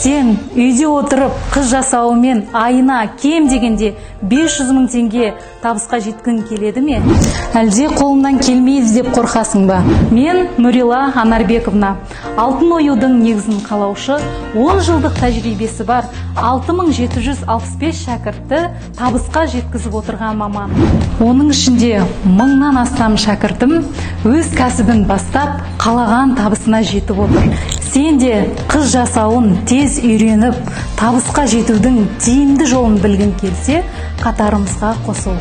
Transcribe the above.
Сен үйде отырып қыз жасауымен айына кем дегенде 500 мың теңге табысқа жеткің келеді ме? Әлде қолымнан келмейді деп қорқасың ба? Мен Нурила Анарбековна, алтын оюдың негізін қалаушы, 10 жылдық тәжірибесі бар, 6765 шәкіртті табысқа жеткізіп отырған маман. Оның ішінде мыңнан астам шәкіртім өз кәсібін бастап, қалаған табысына жетіп отыр. Сен де қыз жасауын тез үйреніп, табысқа жетудің тиімді жолын білгің келсе, қатарымызға қосыл.